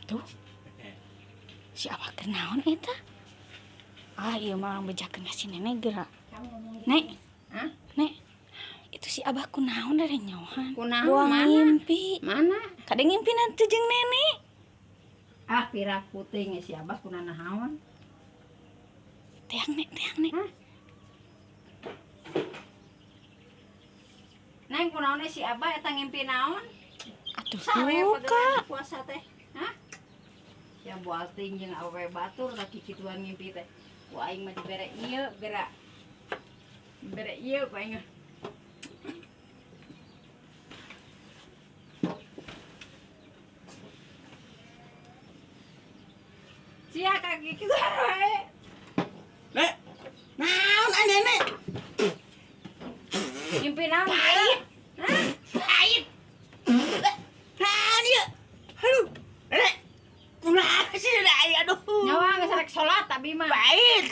Tuh. Si Abah keur naon eta? Ah, ieu mah urang bejakeun ka si nenek geura. Nek. Hah? Nek. Itu si Abah kunaon dari nyohan? Kunaon, Buang mana? ngimpi. Mana? Kadang ngimpi nanti jeung nenek. Ah, pira puting si Abah kuna naon? Teang nek, teang nek. Hah? Neng kunaon si Abah eta ngimpi naon? Atuh Sare buka. Puasa teh. Hah? Ya bual ting jeung awewe batur tak kikituan ngimpi teh. Ku aing mah dibere ieu geura. Dibere ieu ku aing. Sia kaki kituan wae. Nek. Naon ai nenek? Ngimpi naon? Pahit. Hah? Pahit. Naon ieu? Aduh. Nenek. Kumaha sih nenek ai aduh. Nyawa geus rek salat abi mah. Pahit.